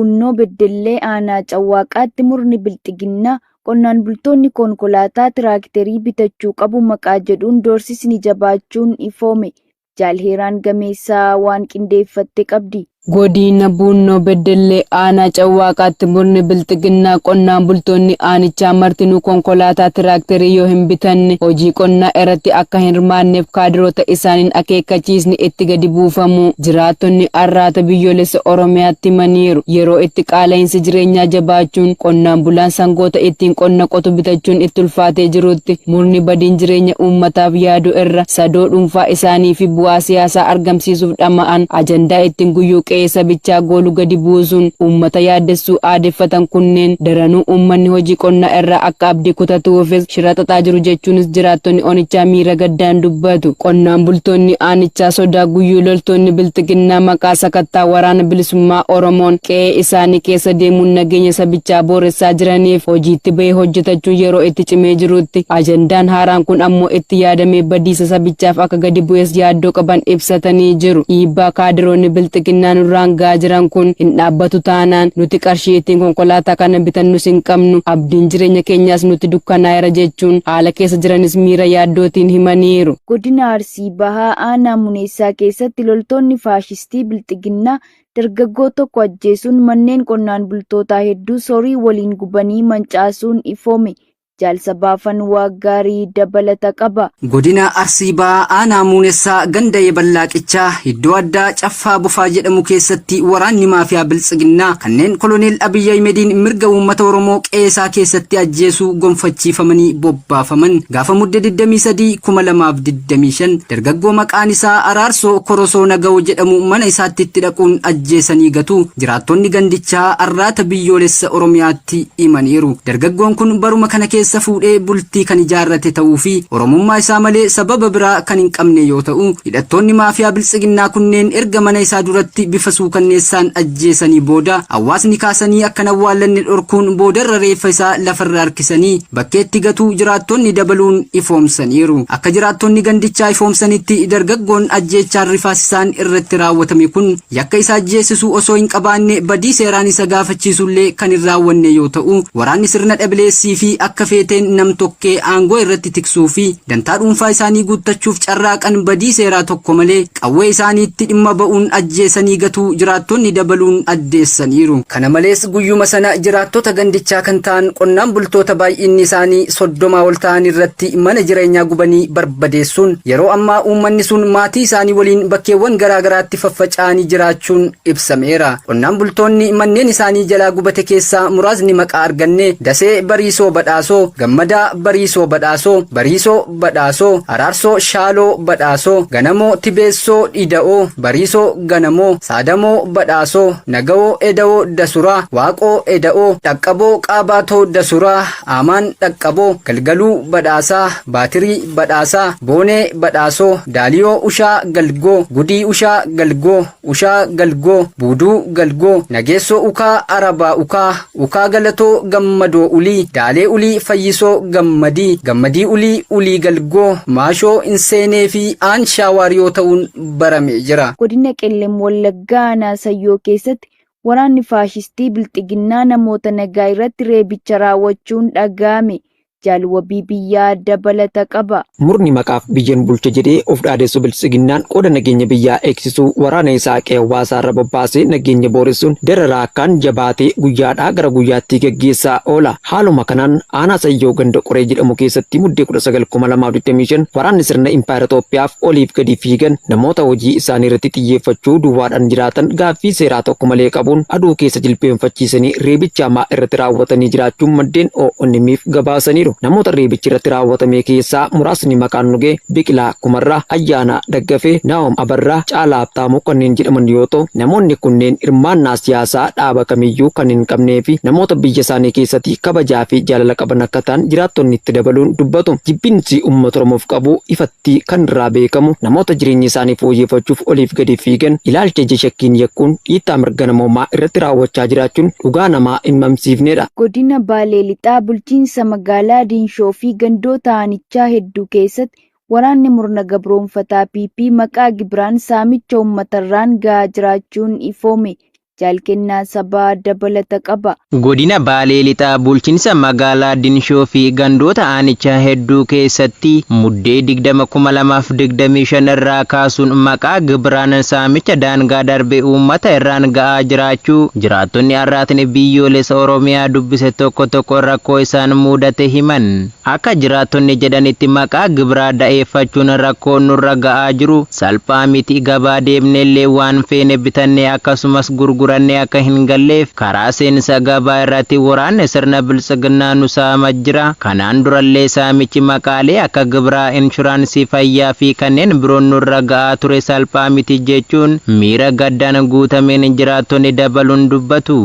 Buunnoo Beddellee aanaa Cawwaaqaatti murni bilxiginnaa qonnaan bultoonni konkolaataa tiraakterii bitachuu qabu maqaa jedhuun doorsisni jabaachuun ifoome. Jaal Heeraan Gameessaa waan qindeeffatte qabdi. Godina Buunnoo Beddellee aanaa Cawwaaqaatti murni bilxiginnaa qonnaan bultoonni aanichaa martinuu konkolaataa tiraakterii yoo hin bitanne hojii qonnaa irratti akka hin hirmaanneef kaadiroota isaaniin akeekkachiisni itti gadi buufamu jiraattonni Arraata Biyyoolessa Oromiyaatti himaniiru. Yeroo itti qaala'insi jireenyaa jabaachuun qonnaan bulaan sangoota ittiin qonna qotu bitachuun itti ulfaatee jirutti murni badiin jireenya uummataaf yaadu irra sadoo dhuunfaa isaanii fi bu'aa siyaasaa argamsiisuuf dhama'an ajandaa ittiin guyyuu qe'ee sabichaa gooluu gadi buusuun uummata yaaddessuu aadeffatan kunneen daranuu uummanni hojii qonnaa irraa akka abdii kutatuufis shira xaxaa jiru jechuunis jiraattonni onichaa miira gaddaan dubbatu. Qonnaan bultoonni aanichaa sodaa guyyuu loltoonni bilxiginnaa maqaa sakattaa waraana bilisummaa Oromoon qe'ee isaanii keessa deemuun nageenya sabichaa booressaa jiraniif hojiitti bahee hojjetachuun yeroo itti cimee jirutti ajandaan haaraan kun ammoo itti yaadamee badiisa sabichaaf akka gadi bu'es yaaddoo qaban ibsatanii jiru. Dhiibbaa kaadiroonni bilxiginnaa nurraan ga'aa jiran kun hin dhaabbatu taanaan nuti qarshii ittiin konkolaataa kana bitannus hin qabnu, abdiin jireenya keenyaas nutti dukkanaa'eera jechuun haala keessa jiranis miira yaaddootiin himaniiru. Godina Arsii Bahaa aanaa Muneessaa keessatti loltoonni faashistii bilxiginnaa dargaggoo tokko ajjeesuun manneen qonnaan bultootaa hedduu horii waliin gubanii mancaasuun ifoome. Jaal Sabaafan Waaqgaarii dabalata qaba. Godina Arsii Bahaa aanaa Muunessaa ganda Yeballaaqichaa iddoo addaa Caffaa Bofaa jedhamu keessatti waraanni maafiyaa Biltsiginnaa kanneen Koloneel Abiy Ahimediin mirga uummata Oromoo qe'eesaa keessatti ajjeesuu gonfachiifamanii bobbaafaman gaafa Mudde 23 2025 dargaggoo maqaan isaa Araarsoo Korosoo Naga'oo jedhamu mana isaatti itti dhaquun ajjeesanii gatu jiraattonni gandichaa Arraata Biyyoolessa Oromiyaatti himaniiru. Dargaggoon kun baruma kana keessa fuudhee bultii kan ijaarrate ta'uu fi Oromummaa isaa malee sababa biraa kan hin qabne yoo ta'u, hidhattoonni maafiyaa biltsiginnaa kunneen erga mana isaa duratti bifa suukanneessaan ajjeesanii booda hawaasni kaasanii akka hin awwaallanne dhorkuun boodarra reeffa isaa lafarra harkisanii bakkeetti gatuu jiraattonni dabaluun ifoomsaniiru. Akka jiraattonni gandichaa ifoomsanitti dargaggoon ajjeechaan rifaasisaan irratti raawwatame kun yakka isa ajjeesisu osoo hin qabaanne badii seeraan isa gaafachiisullee kan hin raawwanne yoo ta'u, waraanni sirna dhabileessii fi akka feeteen nam-tokkee aangoo irratti tiksuu fi dantaa dhuunfaa isaanii guuttachuuf carraaqan badii seeraa tokko malee qawwee isaaniitti dhimma ba'uun ajjeesanii gatuu jiraattonni dabaluun addeessaniiru. Kana malees guyyuma sana jiraattota gandichaa kan ta'an qonnaan bultoota baay'inni isaanii 30 ol ta'an irratti mana jireenyaa gubanii barbadeessuun yeroo ammaa uummanni sun maatii isaanii waliin bakkeewwan garaa garaatti faffaca'anii jiraachuun ibsameera. Qonnaan bultoonni manneen isaanii jalaa gubate keessaa muraasni maqaa arganne Dasee Bariisoo Badhaasoo, Gammadaa Bariisoo Badhaasoo, Bariisoo Badhaasoo, Araarsoo Shaaloo Badhaasoo, Ganamoo Tibeessoo Dhida'oo, Bariisoo Ganamoo, Saadamoo Badhaasoo, Nagawoo Eda'oo Dasuraa, Waaqoo Eda'oo, Dhaqqaboo Qaabaatoo Dasuraa, Aamaan Dhaqqaboo, Galgaluu Badhaasaa, Baatirii Badhaasaa, Boonee Badhaasoo, Daaliyoo Ushaa Galgoo, Gudii Ushaa Galgoo, Ushaa Galgoo, Buuduu Galgoo, Nageessoo Ukaa Arabaa Ukaa, Ukaa Galatoo Gammadoo Ulii, Daalee Ulii Fayyisoo Gammadii, Gammadii Ulii Ulii Galgoo, Maashoo Inseenee fi Aanshaa Waariyoo ta'uun baramee jira. Godina Qellem Wallaggaa aanaa Sayyoo keessatti waraanni faashistii bilxiginnaa namoota nagaa irratti reebicha raawwachuun dhaga'ame. Jaal Wabii Biyyaa dabalata qaba. Murni maqaaf biyyan bulcha jedhee of dhaadessu Biltsiginnaan qooda nageenya biyyaa eegsisuu waraana isaa qe'ee hawaasaa irra bobbaasee nageenya booressuun dararaa akkaan jabaatee guyyaadhaa gara guyyaatti gaggeessaa oola. Haaluma kanaan aanaa Sayyoo ganda Qoree jedhamu keessatti Muddee 19,2025 waraanni sirna impaayera Itoophiyaaf oliif gadi fiigan namoota hojii isaanii irratti xiyyeeffachuu duwwaadhaan jiraatan gaaffii seeraa tokko malee qabuun aduu keessa jilbeenfachiisanii reebicha hamaa irratti raawwatanii jiraachuun maddeen ONM'f gabaasaniiru. Namoota reebichi irratti raawwatamee keessaa muraasni maqaan nu ga'e Biqilaa Kumarraa, Ayyaanaa Daggafee, Naahom Abarraa, Caalaa Habtaamuu kanneen jedhaman yoo ta'u, namoonni kunneen hirmaannaa siyaasaa dhaaba kamiyyuu kan hin qabnee fi namoota biyya isaanii keessatti kabajaa fi jaalala qaban akka ta'an jiraattonni itti dabaluun dubbatu. Jibbinsi uummata Oromoof qabu ifatti kan irraa beekamu namoota jireenya isaanii fooyyeffachuuf oliif gadi fiigan ilaalcha ija shakkiin yakkuun dhiittaa mirga namoomaa irratti raawwachaa jiraachuun dhugaa namaa hin mamsiifnedha. Godina Baalee Lixaa bulchiinsa magaalaa Diinshoo fi gandoota aanichaa hedduu keessatti waraanni murna gabroomfataa PP maqaa gibiraan saamicha uummatarraan gahaa jiraachuun ifoome. Jaal Kennaa Sabaa dabalata qaba. Godina Baalee Lixaa bulchiinsa magaalaa Dinshoo fi gandoota aanichaa hedduu keessatti Muddee 20,2025 irraa kaasuun maqaa gibiraan saamicha daangaa darbe uummata irraan ga'aa jiraachuu jiraattonni Arraatni Biyyoolessa Oromiyaa dubbise tokko tokko rakkoo isaan muudate himan. Akka jiraattonni jedhanitti maqaa gibiraa da'eeffachuun rakkoon nurra ga'aa jiru salphaa miti, gabaa deemnellee waan feene bitannee akkasumas gurgurannee akka hin galleef karaa seensa gabaa irratti waraanni sirna biltsiginnaa nu saama jira. Kanaan durallee saamichi maqaalee akka gibiraa, inshuraansii fayyaa fi kanneen biroon nurra ga'aa ture salphaa miti jechuun miira gaddaan guutameen jiraattonni dabaluun dubbatu.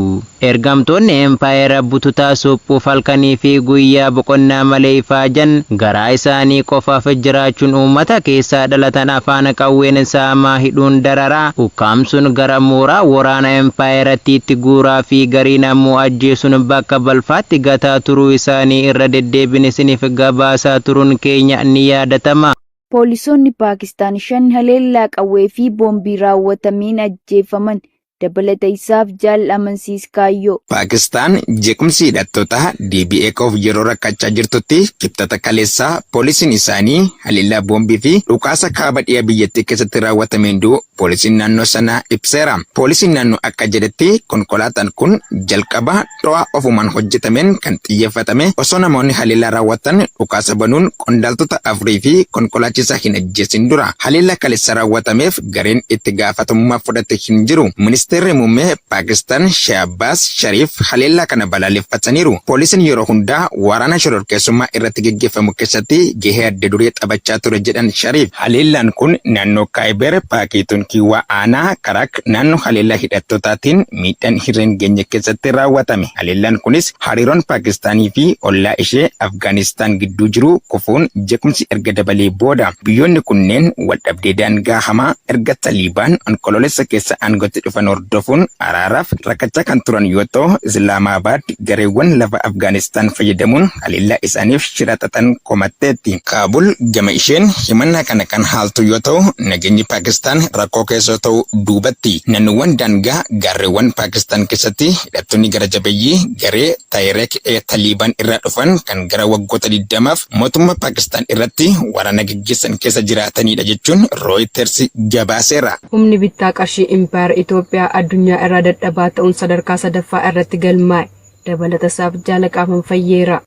Ergamtoonni empaayera bututaa suphuuf halkanii fi guyyaa boqonnaa malee ifaajan, garaa isaanii qofaaf jiraachuun uummata keessaa dhalatan afaan qawween saamaa, hidhuun dararaa, ukkaamsuun gara mooraa waraana empaayerattiitti guuraa fi gariin ammoo ajjeesuun bakka balfaatti gataa turuu isaanii irra deddeebiin isiniif gabaasaa turuun keenya ni yaadatama. Poolisoonni Paakistaan 5 haleellaa qawwee fi boombii raawwatameen ajjeefaman. Dabalata isaaf Jaal Amansiis Kaayyoo. Paakistaan jeequmsi hidhattootaa deebi'ee ka'uuf yeroo rakkachaa jirtutti Kibxata kaleessaa poolisiin isaanii haleellaa boombii fi dhukaasa kaaba dhiha biyyattii keessatti raawwatameen du'uu poolisiin naannoo sanaa ibseera. Poolisiin naannoo akka jedhetti konkolaataan kun jalqaba dho'a ofumaan hojjetameen kan xiyyeeffatame osoo namoonni haleellaa raawwatan dhukaasa banuun qondaaltota afurii fi konkolaachisaa hin ajjeesin dura. Haleellaa kaleessa raawwatameef gareen itti gaafatamummaa fudhate hin jiru. Ministeerri muummee Paakistaan Shehbaaz Shariif haleellaa kana balaaleffataniiru. Poolisiin yeroo hundaa waraana shororkeessummaa irratti geggeeffamu keessatti gahee adda duree taphachaa ture jedhan Shariif. Haleellaan kun naannoo Kaayiber Paakiituunkiwaa aanaa Karak naannoo haleellaa hidhattootaatiin miidhaan irra hin geenye keessatti raawwatame. Haleellaan kunis hariiroon Paakistaanii fi ollaa ishee Afgaanistaan gidduu jiru kufuun jeequmsi erga dabalee booda. Biyyoonni kunneen waldhabdee daangaa hamaa erga Taliibaan Onkoloolessa keessa aangootti dhufan hordofuun araaraaf rakkachaa kan turan yoo ta'u, Islaamaabaad gareewwan lafa Afgaanistaan fayyadamuun haleellaa isaaniif shira xaxan komatteetti. Kaabul gama isheen himannaa kana kan haaltu yoo ta'u, nageenyi Paakistaan rakkoo keessoo ta'uu duubatti. Naannoowwan daangaa gaarreewwan Paakistaan keessatti hidhattoonni gara jabeeyyii garee Tehreek-e-Taliban irraa dhufan kan gara waggoota 20f mootummaa Paakistaan irratti waraana gaggeessan keessa jiraatanidha jechuun Rooyiters gabaaseera. Humni bittaa qarshii Impaayera Itoophiyaa addunyaa irraa dadhabaa ta'uun sadarkaa sadaffaa irratti galmaa'e. Dabalata isaaf Jaala Qaafan Fayyeera.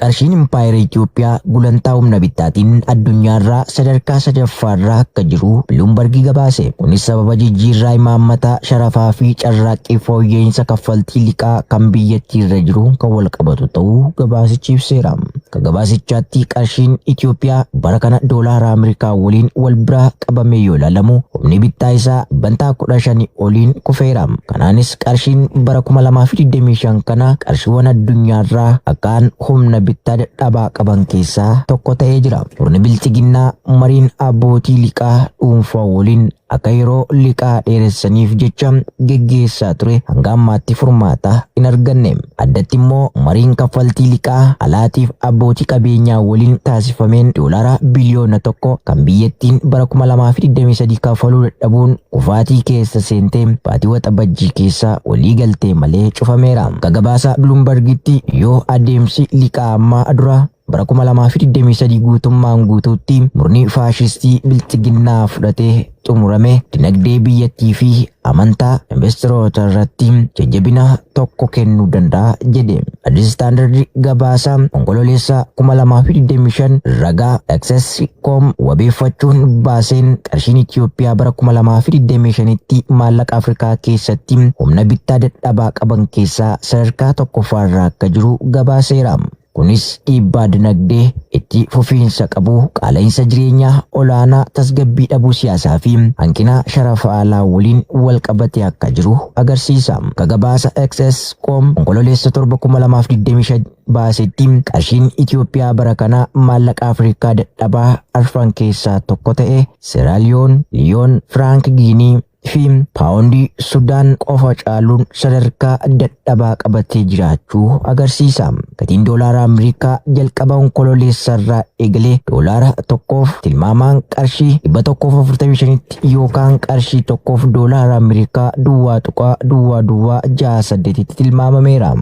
Qarshiin Impaayera Itoophiyaa gulantaa humna bittaatiin addunyaarraa sadarkaa sadaffaarra akka jiru Biluumbargi gabaase. Kunis sababa jijjiirraa imaammataa sharafaa fi carraaqqii fooyya'insa kaffaltii liqaa kan biyyattiirra jiru kan walqabatu ta'uu gabaasichi ibseera. Akka gabaasichaatti qarshiin Itoophiyaa bara kana doolaara Ameerikaa waliin wal bira qabamee yoo ilaalamu humni bittaa isaa dhibbantaa 15 oliin kufeera. Kanaanis qarshiin bara 2025 kana qarshiiwwan addunyaarraa akkaan humna bittaa dadhabaa qaban keessaa tokko ta'ee jira. Murni bilxiginnaa mariin abbootii liqaa dhuunfaa waliin akka yeroo liqaa dheeressaniif jecha geggeessaa ture hanga ammaatti furmaata hin arganne. Addatti immoo mariin kaffaltii liqaa alaatiif abbootii qabeenyaa waliin taasifameen doolaara biliyoona 1 kan biyyattiin bara 2023 kaffaluu dadhabuun kufaatii keessa seente baatii Waxabajjii keessa walii galtee malee cufameera. Akka gabaasa Bloombergitti yoo adeemsi liqaa ammaa dura bara 2023 guutummaan guutuutti murni faashistii bilxiginnaa fudhatee xumurame dinagdee biyyattii fi amantaa investeroota irratti jajjabina tokko kennuu danda'a jedhe. Addis Standard gabaasa Onkololeessa 2025 ragaa Access.com wabeeffachuun baaseen qarshiin Itoophiyaa bara 2025tti maallaqa Afrikaa keessatti humna bittaa dadhabaa qaban keessaa sadarkaa tokkoffaarra akka jiru gabaaseera. Kunis dhiibbaa dinagdee itti fufiinsa qabu, qaala'insa jireenyaa olaanaa, tasgabbii dhabuu siyaasaa fi hanqina sharafa alaa waliin wal qabatee akka jiru agarsiisa. Akka gabaasa XS.com Onkololeessa 7, 2025 baasetti qarshiin Itoophiyaa bara kana maallaqa Afrikaa dadhabaa arfan keessaa tokko ta'e. Seeraaliyoon, Liyoon, Firaank Giinii, fi Paawundii Sudaan qofa caaluun sadarkaa dadhabaa qabatee jiraachuu agarsiisa. Gatiin doolaara Ameerikaa jalqaba Onkololeessarraa eegalee doolaara tokkoof tilmaamaan qarshii 145tti yookaan qarshii tokkoof doolaara Ameerikaa 0.0068tti tilmaamameera.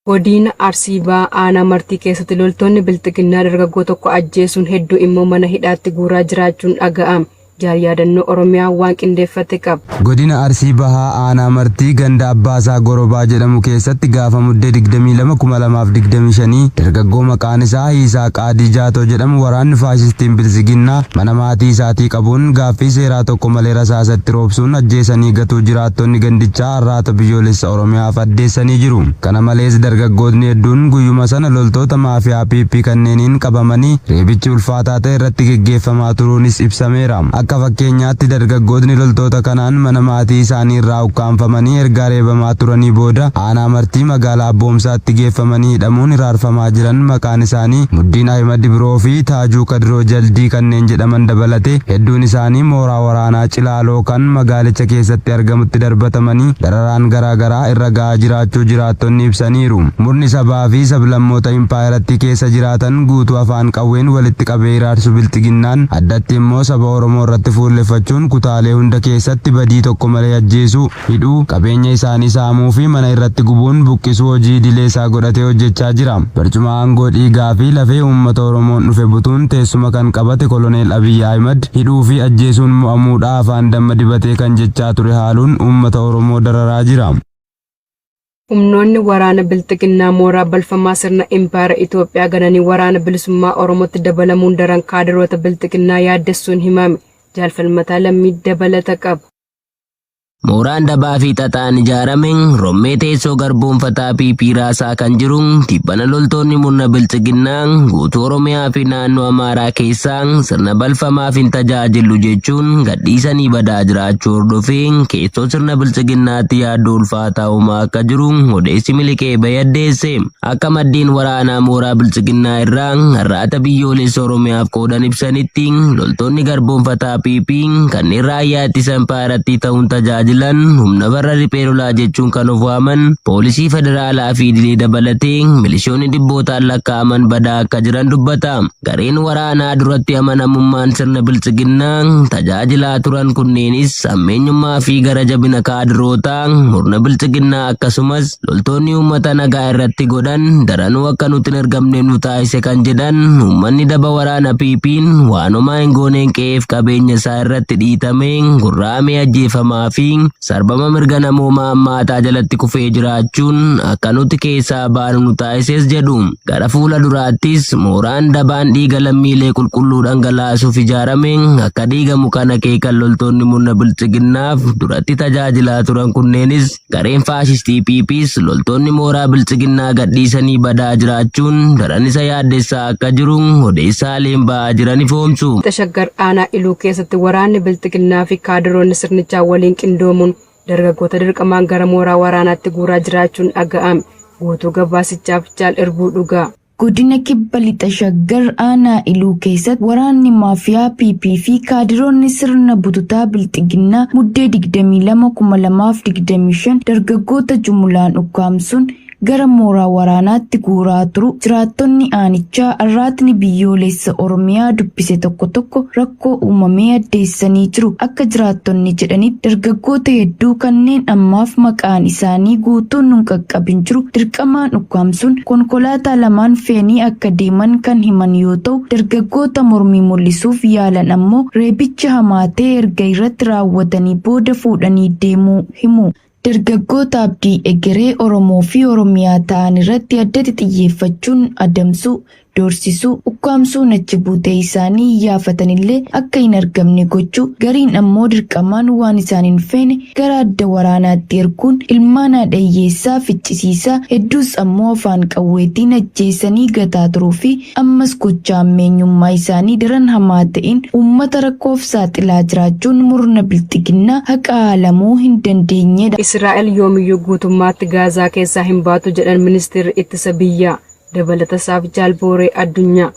Godina Arsii Bahaa Aanaa Martii keessatti loltoonni Bilxiginnaa dargaggoo tokko ajjeesuun hedduu immoo mana hidhaatti guuraa jiraachuun dhaga'ame. Jaal Yaadannoo Oromiyaa waan qindeeffate qaba. Godina Arsii Bahaa Aanaa Martii ganda Abbaasaa Gorobaa jedhamu keessatti gaafa Muddee 22, 2025 dargaggoo maqaan isaa Hiisaa Qaadii Jaatoo jedhamu waraanni faashistiin Biltsiginnaa mana maatii isaatii qabuun gaaffii seeraa tokko malee rasaasa itti roobsuun ajjeesanii gatuu jiraattonni gandichaa Arraata Biyyoolessa Oromiyaaf addeessanii jiru. Kana malees dargaggootni hedduun guyyuma sana loltoota maafiyaa PP kanneeniin qabamanii reebichi ulfaataa ta'e irratti geggeeffamaa turuunis ibsameera. Akka fakkeenyaatti dargaggootni loltoota kanaan mana maatii isaanii irraa ukkaamfamanii ergaa reebamaa turanii booda aanaa Martii magaalaa Abboomsaatti geeffamanii hidhamuun hiraarfamaa jiran maqaan isaanii Muddiin Ahimed Ibroo fi Taajuu Kadiroo Jaldii kanneen jedhaman dabalatee hedduun isaanii mooraa waraanaa Cilaaloo kan magaalicha keessatti argamutti darbatamanii dararaan garaa garaa irra ga'aa jiraachuu jiraattonni ibsaniiru. Murni sabaa fi sablammoota impaayerattii keessa jiraatan guutuu afaan qawween walitti qabee hiraarsu Bilxiginnaan addatti immoo saba Oromoo irratti fuulleffachuun kutaalee hunda keessatti badii tokko malee ajjeesuu, hidhuu, qabeenya isaanii saamuu fi mana irratti gubuun buqqisuu hojii idilee isaa godhatee hojjechaa jira. Barcuma aangoo dhiigaa fi lafee uummata Oromoon dhufe butuun teessuma kan qabate Koloneel Abiy Ahimed hidhuu fi ajjeesuun mo'amuudha afaan damma dibatee kan jechaa ture haaluun uummata Oromoo dararaa jira. Humnoonni waraana Bilxiginnaa mooraa balfamaa sirna Impaayera Itoophiyaa gananii waraana bilisummaa Oromootti dabalamuun daran kaadiroota Bilxiginnaa yaaddessuun himame. Jaal Falmataa Lammii dabalata qaba. Mooraan dabaa fi xaxaan ijaarame rommee teessoo garboomfataa PP raasaa kan jiru tibbana loltoonni murna Bilxiginnaa guutuu Oromiyaa fi naannoo Amaaraa keessaa sirna balfamaaf hin tajaajillu jechuun gadhiisanii badaa jiraachuu hordofee keessoo sirna Bilxiginnaatti yaaddoo ulfaataa uumaa akka jiru odeessi miliqee bahee addeesse. Akka maddeen waraanaa mooraa Bilxiginnaa irraa Arraata Biyyoolessa Oromiyaaf qoodan ibsanitti loltoonni garboomfataa PP kanneen raayyaa ittisa impaayerattii ta'uun tajaajilan humna farra riphee lolaa jechuun kan of waaman poolisii federaalaa fi idilee dabalatee milishoonni dhibbootaan lakkaa'aman badaa akka jiran dubbata. Gareen waraanaa duratti amanamummaan sirna Bilxiginnaa tajaajilaa turan kunneenis hammeenyummaa fi gara jabina kaadirootaa murna Bilxiginnaa akkasumas loltoonni uummata nagaa irratti godhan daranuu akka nuti hin ergamneef nu taasise kan jedhan uummanni daba waraana PP'n waan homaa hin gooneen qe'eef qabeenya isaa irratti dhiitamee gurraamee ajjeefamaa fi sarbama mirga namoomaa hammaataa jalatti kufee jiraachuun akka nuti keessaa baanu nu taasises jedhu. Gara fuula duraattis mooraan dabaan dhiiga lammiilee qulqulluu dhangalaasuuf ijaarame akka diigamu kan akeekan loltoonni murna Bilxiginnaaf duratti tajaajilaa turan kunneenis gareen faashistii PPs loltoonni mooraa Bilxiginnaa gadhiisanii badaa jiraachuun daran isa yaaddessaa akka jiru odeessaaleen ba'aa jiran ifoomsu. Lixa Shaggar Aanaa Iluu keessatti waraanni Bilxiginnaa fi kaadiroonni sirnichaa waliin qindoomuun dargaggoota dirqamaan gara mooraa waraanaatti guuraa jiraachuun dhaga'ame. Guutuu gabaasichaaf Jaal Irbuu Dhugaa. Godina Kibba Lixa Shaggar Aanaa Iluu keessatti waraanni maafiyaa PP fi kaadiroonni sirna bututaa Bilxiginnaa Muddee 22, 2025 dargaggoota jumulaan ukkaamsuun gara mooraa waraanaatti guuraa turu jiraattonni aanichaa Arraatni Biyyoolessa Oromiyaa dubbise tokko tokko rakkoo uumamee addeessanii jiru. Akka jiraattonni jedhanitti dargaggoota hedduu kanneen ammaaf maqaan isaanii guutuun nun qaqqabin jiru dirqamaan ukkaamsuun konkolaataa lamaan fe'anii akka deeman kan himan yoo ta'u, dargaggoota mormii mul'isuuf yaalan ammoo reebicha hamaa ta'e erga irratti raawwatanii booda fuudhanii deemuu himu. Dargaggoota abdii egeree Oromoo fi Oromiyaa ta'an irratti addatti xiyyeeffachuun adamsuu, doorsisuu, ukkaamsuun achi buutee isaanii iyyaafatanillee akka hin argamne gochuu, gariin ammoo dirqamaan waan isaan hin feene gara adda waraanaatti erguun ilmaan haadha hiyyeessaa ficcisiisaa, hedduus ammoo afaan qawweetiin ajjeesanii gataa turuu fi ammas gocha hammeenyummaa isaanii daran hamaa ta'een uummata rakkoof saaxilaa jiraachuun murna Bilxiginnaa haqa haalamuu hin dandeenyedha. Israa'el yoomiyyuu guutummaatti Gaazaa keessaa hin baatu jedhan Ministeerri Ittisa Biyyaa. Dabalatasaaf Jaal Booree Addunyaa.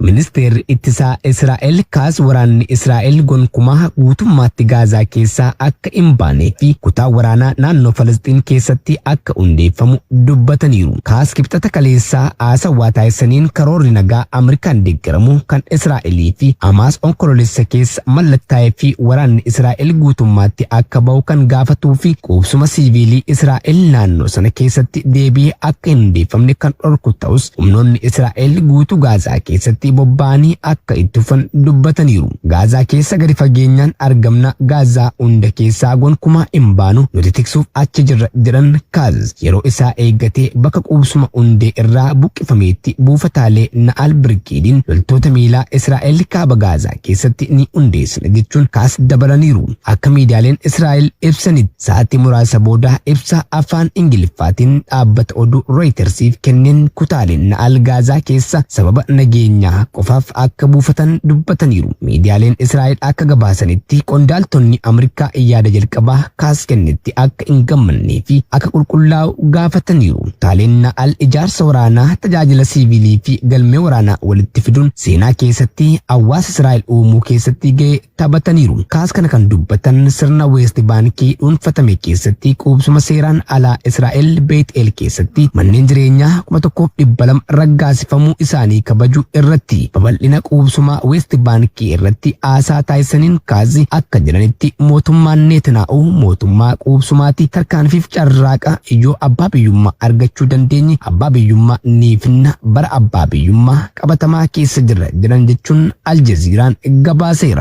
Ministeerri ittisaa Israa'el Kaas waraanni Israa'el gonkumaa guutummaatti Gaazaa keessaa akka hin baanee fi kutaa waraanaa naannoo Falasxiin keessatti akka hundeeffamu dubbataniiru. Kaas Kibxata kaleessaa haasawaa taasisaniin karoorri nagaa Ameerikaan deeggaramu kan Israa'elii fi Hamaas Onkoloolessa keessa mallattaa'ee fi waraanni Israa'el guutummaatti akka bahu kan gaafatuu fi quubsuma siiviilii Israa'el naannoo sana keessatti deebi'ee akka hin hundeeffamne kan dhorku ta'us, humnoonni Israa'el guutuu Gaazaa keessatti bobba'anii akka itti fufan dubbataniiru. Gaazaa keessa gadi fageenyaan argamna, Gaazaa hunda keessaa gonkumaa hin baanu, nuti tiksuuf achi jirra jedhan Kaaz. Yeroo isaa eeggatee bakka quubsuma hundee irraa buqqifameetti buufataalee Na'al Birgeediin loltoota miilaa Israa'el kaaba Gaazaa keessatti ni hundeessina jechuun Kaas dabalaniiru. Akka miidiyaaleen Israa'el ibsanitti sa'aatii muraasa booda ibsa afaan Ingiliffaatiin dhaabbata oduu Reutersiif kenneen kutaaleen Na'al Gaazaa keessa sababa nageenyaa qofaaf akka buufatan dubbataniiru. Miidiyaaleen Israa'el akka gabaasanitti qondaaltonni Ameerikaa yaada jalqabaa Kaas kennetti akka hin gammannee fi akka qulqullaa'u gaafataniiru. Kutaaleen Na'al ijaarsa waraanaa, tajaajila siivilii fi galmee waraanaa walitti fiduun seenaa keessatti hawaasa Israa'el uumuu keessatti gahee taphataniiru. Kaas kana kan dubbatan sirna Weest Baankii dhuunfatame keessatti quubsuma seeraan alaa Israa'el Beet'eel keessatti manneen jireenyaa 1,200 raggaasifamuu isaanii kabajuu irratti. Babal'ina quubsumaa Weest Baankii irratti haasaa taasisaniin Kaazi akka jedhanitti mootummaan Neetanaa'uu mootummaa quubsumaati, tarkaanfiif carraaqa, yoo abbaa biyyummaa argachuu dandeenye abbaa biyyummaa ni finna, bara abbaa biyyummaa qabatamaa keessa jirra jedhan jechuun Aljaziiraan gabaaseera.